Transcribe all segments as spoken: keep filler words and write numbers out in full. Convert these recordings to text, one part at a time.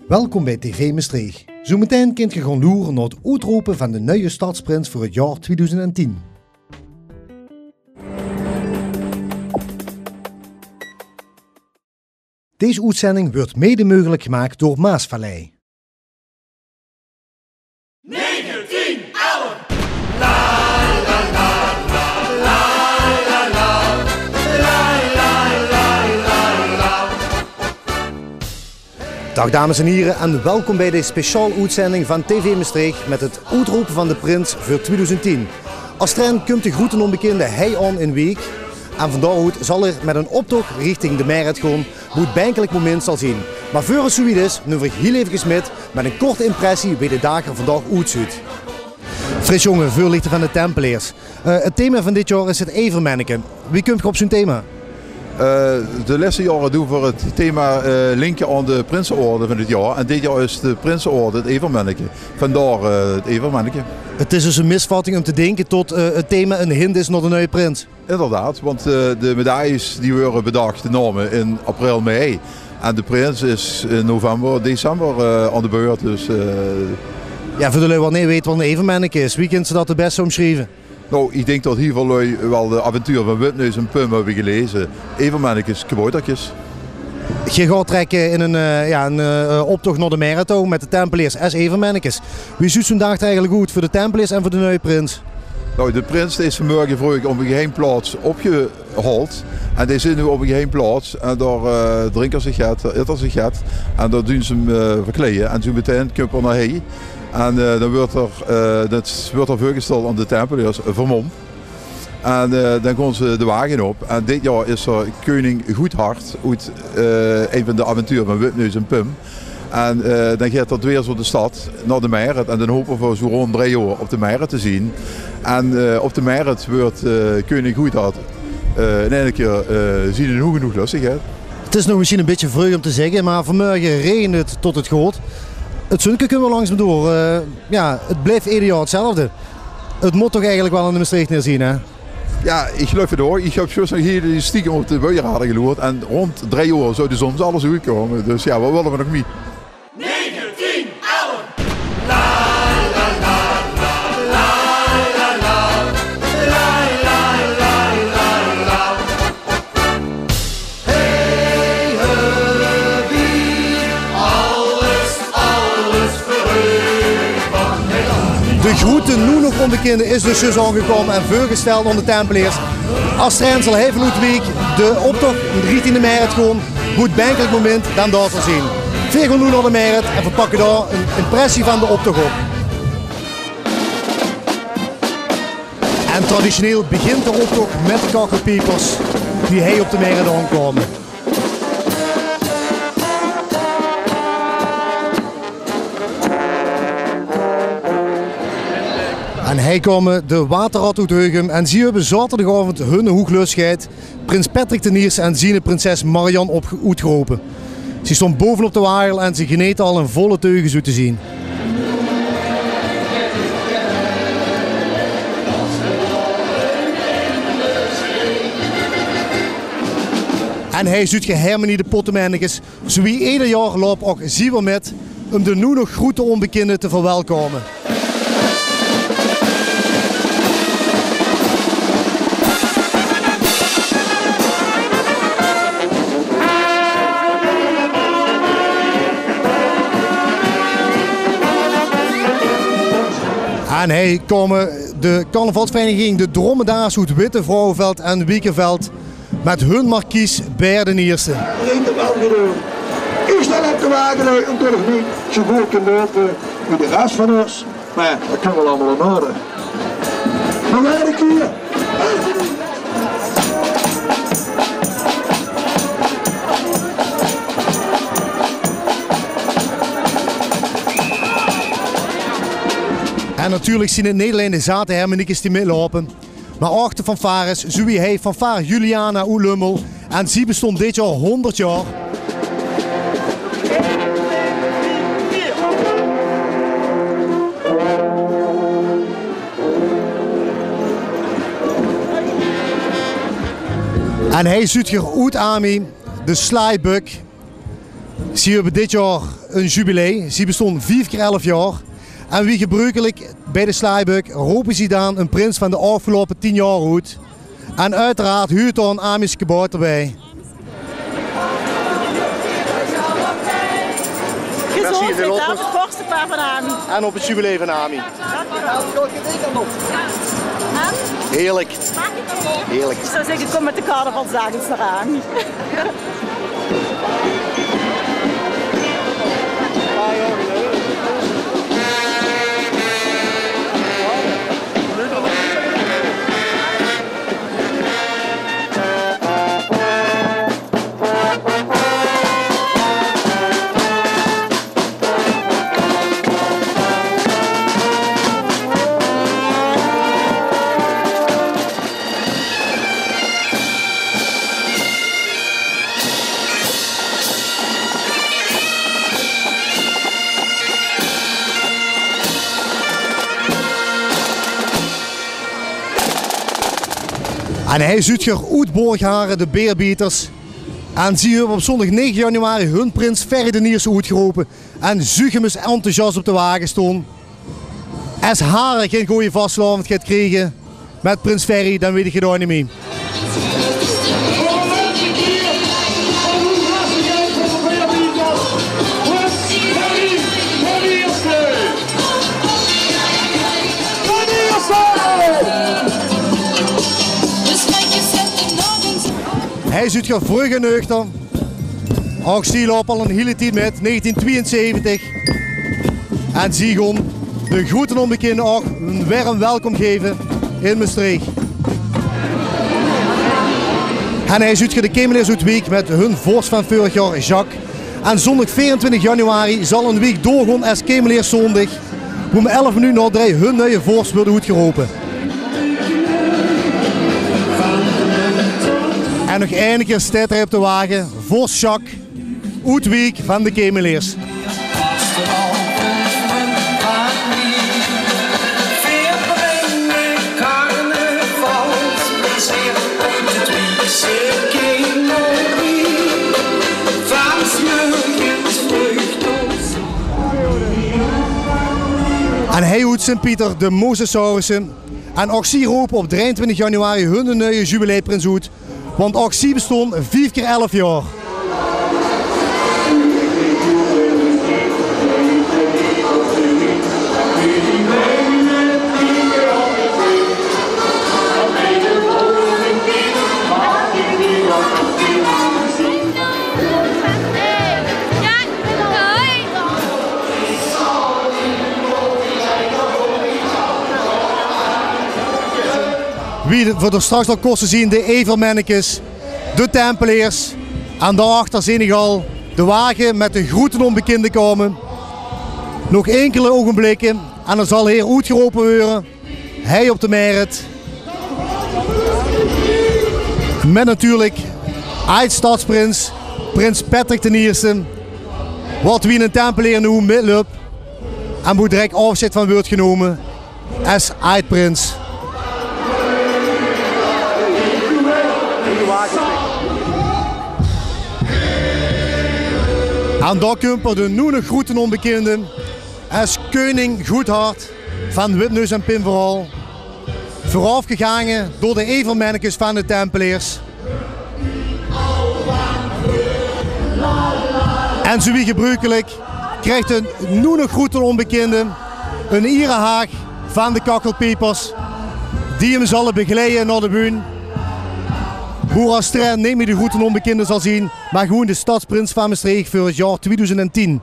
Welkom bij T V Mestreech. Zoemetein kint geer gaon loere nao 't oetrope vaan de nuie stadsprins veur 't jaor twiedoezend en tien. Dees oetzending weurt mede meugelek gemaak door Maasvallei. Nege, tien, elf. Daag dames en hiere en welkom bij de speciaal oetzending vaan T V Mestreech mèt 't oetrope vaan de prins veur twiedoezend tien. Astrend kump de groeten oonbekinde hei aon in Wiek en vaan dao-oet zal 'r mèt 'nen optoch richting de Merret goon, boe 't binkelek momint zal zien. Meh veur 't zoewied is, num v'r uuch hiel efkes mèt mèt 'n korte impressie wie de daag 'r vaandaog oetzuut. Frits Jongen, veurlichter vaan de Tempeleers. Eh, 't thema vaan dit jaor is 't Evermenneke. Wie kump geer op zoe'n thema? Eh, de lèste jaore doen v'r 't thema, eh, linke aon de prinseorde vaan dit jaor. En dit jaor is de prinseorde 't Evermenneke. Vaandaor, eh, 't Evermenneke. 't Is dus 'n misvatting um te dinke tot, eh, 't thema 'n hint is nao de nuie prins. Inderdaad, want, eh, de medailles die weure bedach, de naome, in april, mei. En de prins is in november, december, eh, aon de beurt. Dus, eh. Jao, veur de lui wat neet weite wat 'n Evermenneke is, wie kint geer dat 't bèste umsjrieve? Noe, iech dink tot hiel väöl lui wel de avonture vaan Wipneus en Pum höbbe geleze. Evermennekes, kabouterkes. Geer gaot trèkke in 'n, eh, jao, 'n, eh, optoch nao de Merret mèt de Tempeleers es Evermennekes. Wie zuut zoe'n daag 'r eigelek oet veur de Tempeleers en veur de nuie prins? Noe, de prins dee is vaanmörge vreug op 'n geheim plaots opgehaold. En dee zit noe op 'n geheim plaots. En dao, eh, drinke ze get, ete ze get. En dao doen ze 'm, eh, verkleie. En zoemetein kump 'r nao hei. En, eh, daan weurt 'r, eh, dat weurt 'r veurgestèld aon de Tempeleers, eh, vermomp. En, eh, daan goon ze de wage op. En dit jaor is 'r keuning Goedhart oet, eh, ein vaan de avonture vaan Wipneus en Pum. En, eh, daan geit 'r dwers door de stad nao de Merret. En daan hope v'r zoe roond drei oor op de Merret te zien. En, eh, op de Merret weurt, eh, keuning Goedhart, eh, in eine kier, eh, ziene hoeg en hoeglöstegheid. 't Is nog mesjiens e bitsje vreug um te zègke, meh vaanmörge regent 't tot 't goot. 't Zunke kump wel langzaam door. Eh, jao, 't blijf eder jaor 'tzelfde. 't Moot toch eigelek wel aon de Mestreechteneer zien, hè? Jao, iech geluif 't ouch. Iech höb zjus nog hiel stiekem op de buienradar geloerd. En roond drei oor zouw de zon zelfs oetkoume. Dus jao, wat wèlle v'r nog mie? Nege, tien, elf. De groete, noe nog oonbekinde is dus zjus aongekoume en veurgestèld aon de Tempeleers. Astrend zal hei vaanoet Wiek de optoch richting de Merret goon, boe 't binkelek momint daan dao zal zien. Veer goon noe nao de Merret en veer pakke dao 'n impressie vaan de optoch op. En traditioneel begint de optoch mèt de kachelpiepers die hei op de Merret aonkoume. En hei koume de Waterratte oet Heugem en zie höbbe zaoterdigaovend hun hoeglöstegheid prins Patrick d'n Ierste en ziene prinses Marianne op, oetgerope. Ze stoon bovenop de wagel en ze genete al in volle teuge zoe te zien. En hei zuut geer Hermenie de Pottemennekes. Zoe wie eder jaor loupe ouch zie weer mèt um de noe nog groete oonbekinde te verwelkome. En hei koume de carnavalsvereiniging De Dromedaars oet Wittevrouweveld en Wiekerveld mèt hun markies Bert d'n Ierste. Iech stel op de wage, umtot iech neet zoe good kin loupe wie de res vaan us. Meh dat kinne v'r allemaol in orde. Nog eine kier. En natuurlek zien 't neet allein de zate hermeniekes die mètloupe, meh ouch de fanfares, zoe wie hei fanfare Juliana oet Lummel. En zie bestoon dit jaor hoonderd jaor. En hei zuut geer oet Amie de Slaaibuck. Zie höbbe dit jaor ein jubilee. Zie bestoon vief kier elf jaor. En wie gebrukelik bij de Slaaibuik rope zie daan ein prins vaan de aofgeloupe tien jaor oet. En oeteraard huurt dao ein Amisch kebouter bij. Gezóndheid, hè, op 't vorstepaar vaan Ami. En op 't jubilee vaan Ami. Heerlijk. Heerlijk. Iech zouw zègke, kom mèt de carnavalsdaag ins nao Ami. En hei zuut geer oet Borgharen de Beerbieters. En zie höbbe op zoondag nege januari hun prins Ferry d'n Ierste oetgerope. En zuug 'm ins enthousias op de wage stoon. Es Hare gein gooje vastelaovend geit kriege mèt prins Ferry, daan weet iech 't ouch neet mie. Hei zuut geer Vreug en Neuchter. Ouch zie loupe al 'n hiele tied mèt, negentien twieënzeventig. En zie goon de groeten onbekinde ouch 'n werm welkom geve in Mestreech. En hei zuut geer de Kemeleers oet Wiek mèt hun vors vaan veurig jaor, Jacques. En zoondag veerentwintig januari zal 'n wiek doorgoon es Kemeleerszoondag, boe um elf minute nao drei hun nuie vors weurt oetgerope. En nog eine kier steit hei op de wage, vors Jacques, oet Wiek vaan de Kemeleers. En hei oet Sint-Pieter de Mosasaurusse. En ouch zie rope op drei-en-twintig januari hun nuie jubileeprins oet. Want ouch zie bestoon vief kier elf jaor. Wie v'r d'r straks al kóste zien, de Evermennekes, de Tempeleers. En dao-achter zeen iech al de wage mèt de groeten onbekinde koume. Nog inkele ougenblikke en daan zal heer oetgerope weure. Hei op de Merret. Mèt natuurlik aajd-stadsprins, prins Patrick d'n Ierste. Wat wie 'ne Tempeleer noe mètlöp en boe direk aofsjeid vaan weurt genome es aajd-prins. En dao kump 'r, de noe nog groeten onbekinde, es keuning Goedhart vaan Wipneus en Pim Verhaal. Veuraofgegaange door de Evermennekes vaan de Tempeleers. En zoe wie gebrukelik krijg d'n noe nog groeten onbekinde 'n ierehaag vaan de Kachelpiepers, die 'm zalle begeleie nao de bühne. Boe 'r es trainer neet mie de groeten onbekinde zal zien, meh gewoen de stadsprins vaan Mestreech veur 't jaor twieëdoezend en tien.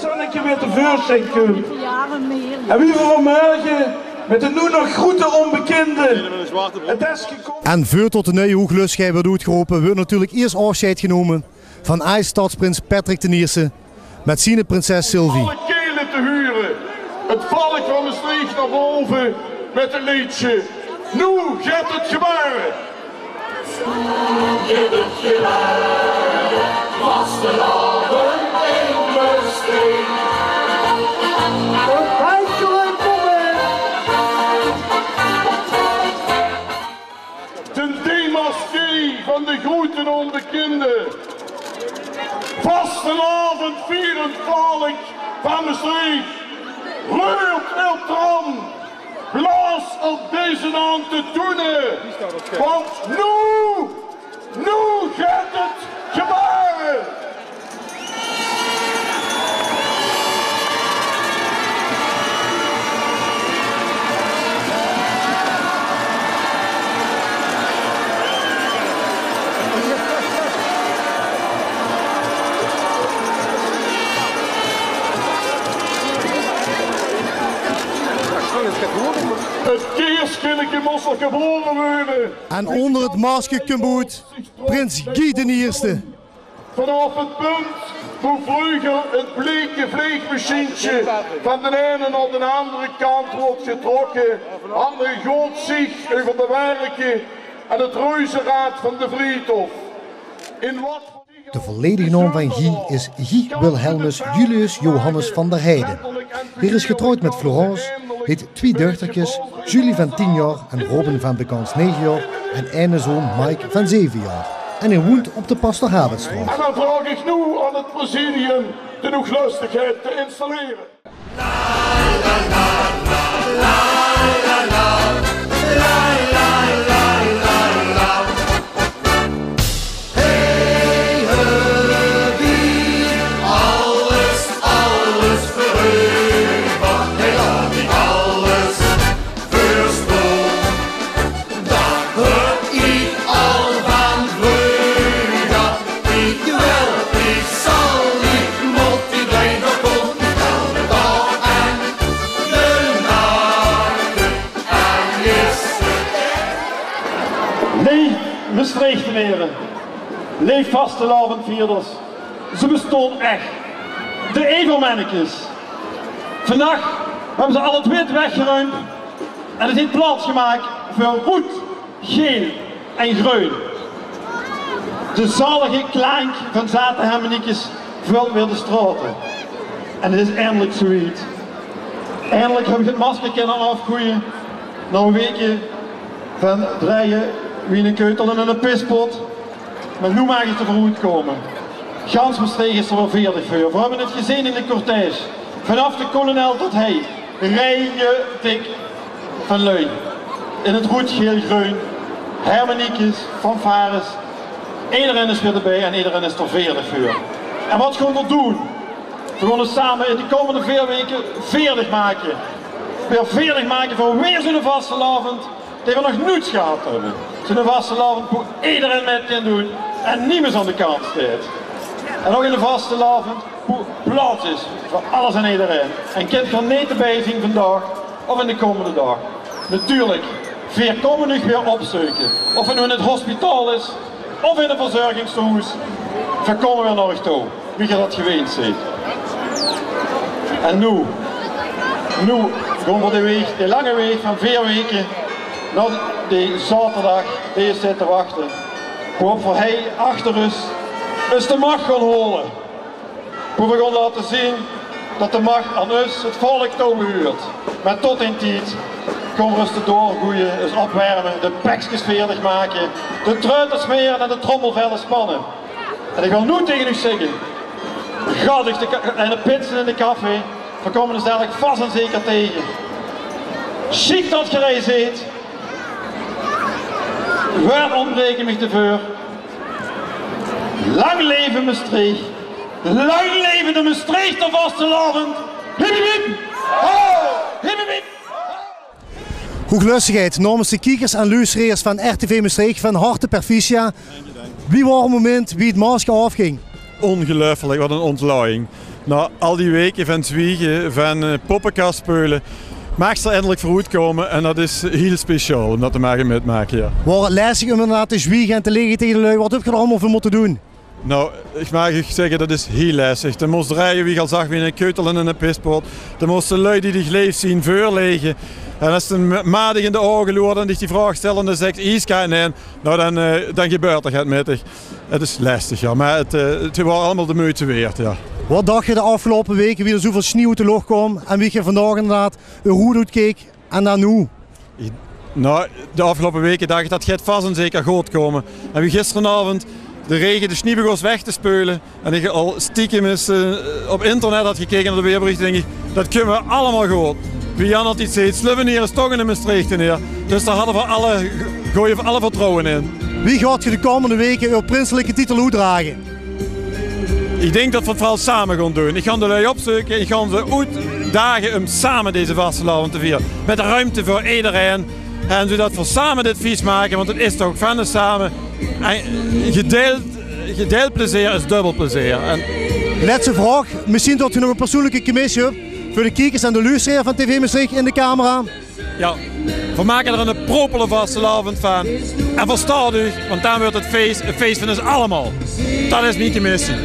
Zonneke weer te veursjijn kump. En wie v'r vanmörge mèt de noe nog groeten onbekinde 't deske kómme. En veurtot de nuie hoeglöstegheid weurt oetgerope, weurt natuurlik iers aofsjeid genome vaan aajd-stadsprins Patrick d'n Ierste mèt zien prinses Sylvie. Alle kele te hure. 't Valk vaan Mestreech nao bove mèt 't leedsje Noe geit 't gebäöre. Noe geit 't gebäöre. Vastelaovend in Mestreech. Vastelaovend vierend volk van Mestreech, reurt eur trom, blaos op deze aan te doene, want noe, noe geit 't gebäöre. Het keerskinneke mós nog gebaore weure. En onder het masker kump oet prins Guy d'n Ierste. Vanaaf het punt boe vreuger het bleke vleegmachientje van d'n eine nao d'n andere kant woort getrokke, hadde me good ziech euver de werke en het reuzeraad van de Vriethof. In wat De volledige naam van Guy is Guy Wilhelmus Julius Johannes van der Heijden. Heer is getrouwd met Florence, heet twie duchterkes, Julie van tien jaor en Robin van bekans nege jaor en eine zoon Mike van zeve jaor. En heer woent op de Pastoor Habertstraot. En dan vraog iech noe aan het presidium de noeglöstegheid te installere. Alles, alles veur u, wat hei al die alles veurstond. Dat huur iech al vaan vreuger, iech wel, iech zal, iech mot, iech blijf d'r kóm, iech hel d'r toch aan. De nacht en is 't. Leef Mestreechtenere, leef vastelaovendvierders, ze bestoon ech. De Evermennekes. Vannach höbbe ze al 't wit weggeruimp en 't heet plaots gemaak veur roed, geel en greun. De zalige klaank vaan zate hermeniekes völt weer de straote. En 't is eindelek zoe wied. Eindelek höb iech 't masker kinne aofgoeie. Nao weke vaan drejje wie 'ne keutel in 'ne pispot. Meh noe maag 't veuroet koume. Gans Mestreech is d'r weer veerdeg veur. Veer höbbe 't gezeen in de cortège. Vanaaf de kolonel tot hei. Rije dik vaan lui. In 't roed, geel, greun. Hermeniekes, fanfares. Ederein is weer d'rbij en ederein is d'r veerdeg veur. En wat goon veer doen? Veer goon us same in de koumende veer weke veerdeg make. Weer veerdeg make veur weer zoe'ne vastelaovend dee veer nog noets gehad höbbe. Zoe'ne vastelaovend boe ederein mèt kin doen en niemes aon de kant steit. En ouch 'ne vastelaovend boe plaots is veur alles en ederein. En kint geer neet d'rbij zien vandaog of in de koumende daog, natuurlek, veer kómme uuch weer opzeuke. Of 't noe in 't hospitaal is of in e verzörgingstehoes, veer kómme weer nao uuch touw. Wie geer dat geweend zeet. En noe, noe goon veer de weeg, de lange weeg vaan veer weke nao de zaoterdag dee us zit te wachte. Boe-op veer hei achter us us de mach goon hole. Boe veer goon laote zien tot de mach aon us, 't volk, touwbehuurt. Meh tot deen tied goon veer us de door goeie, us opwerme, de pekskes veerdeg make, de truite smere en de trommelvelle spanne. En iech wèl noe tege uuch zègke: gaot uuch de ka-, en de pinse in de café, veer kómme us dalik vas en zeker tege. Sjiek tot geer hei zeet. Wäörd oontbreke miech deveur. Lang leve Mestreech. Lang leve de Mestreechter vastelaovend. Hip, hip, hip. Ho! Hip, hip, hip. Hoeglöstegheid, naomens de kiekers en luustereers vaan R T V Mestreech vaan harte perficia. Wie waor 't moment wie 't masker aofging? Ongeluifelek, wat 'n ontlaojing. Nao al die weke vaan zwiege, vaan, eh, poppekasspeule, maags te eindelek veuroet koume en dat is hiel speciaal um dat te mage mètmake, jao. Waor 't lesteg um inderdaad te zwiege en te ligke tege de lui? Wat höb geer allemaol veur mote doen? Nou, iech maag uuch zègke, dat is hiel lesteg. De mós drejje, wie iech al zag, wie 'ne keutel in 'ne pispot. De mós de lui die diech leef zien veurlege. En es te 'm madig in de ouge loers en diech die vraog stèls en dee zègk: "Ieskaajd, nein," nou, dan, eh, dan gebäört 'r get mèt diech. 't Is lesteg, jao, meh 't, eh, 't waor allemaol de meujte weerd, jao. Wat dach geer de aofgeloupe weke, wie 'r zoeväöl snieeuw oet de loch kaom en wie geer vandaog inderdaad 'n roed oetkeek en daan noe? Iech, nou, de aofgeloupe weke dach iech, dat geit vas en zeker good koume. En wie gisterenaovend De rege, de snie begós weg te speule. En ich al stiekem ins, eh, op internet had gekeke nao de weerberichte, dink ich, dat kinne v'r allemaol good. Wie Jan altied zeet, Slovenië is toch in Mestreech, neer. Dus dao hadde v'r alle, goeie v'r alle vertroewe in. Wie gaot geer de kómmende weke eur prinselike titel oetdrage? Ich dink dat v'r 't veural same gaon doon. Ich gaon de lui opzeuke, ich gaon ze oetdage um same deze vastelaovend te viere. Mit ruimte veur ederein. En zoedat v'r same dit fies make, want 't is toch van de same. En gedeild, gedeild plezeer is dubbel plezeer. En lètste vraog, mesjien tot geer nog 'n persoenlike commissie höb veur de kiekers en de luusteraars van T V Mestreech in de camera. Jao, v'r make d'r 'ne propele vastelaovend van. En verstaot uch, want dan wuuert 't fees e fees van us allemaol. Dat is mien commissie.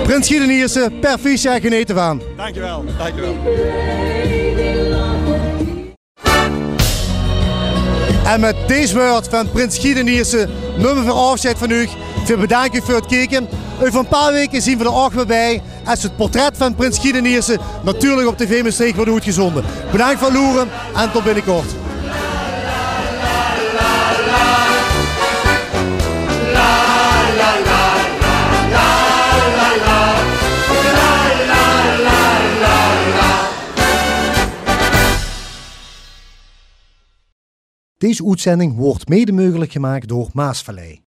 Prins Guy d'n Ierste, perficia, geneet d'rvan. Dankjewel, dankjewel. En mit dees wäörd van prins Guy d'n Ierste numme v'r aafsjeid van uch. V'r bedanke uch veur 't kieke. Euver e paar weke zien v'r d'r ouch weer bij, es 't portret van prins Guy d'n Ierste natuurlik op T V Mestreech wuuert oetgezonde. Bedank veur 't loere en tot binnekort. Deze oetzending woort mede meugelik gemaak door Maasvallei.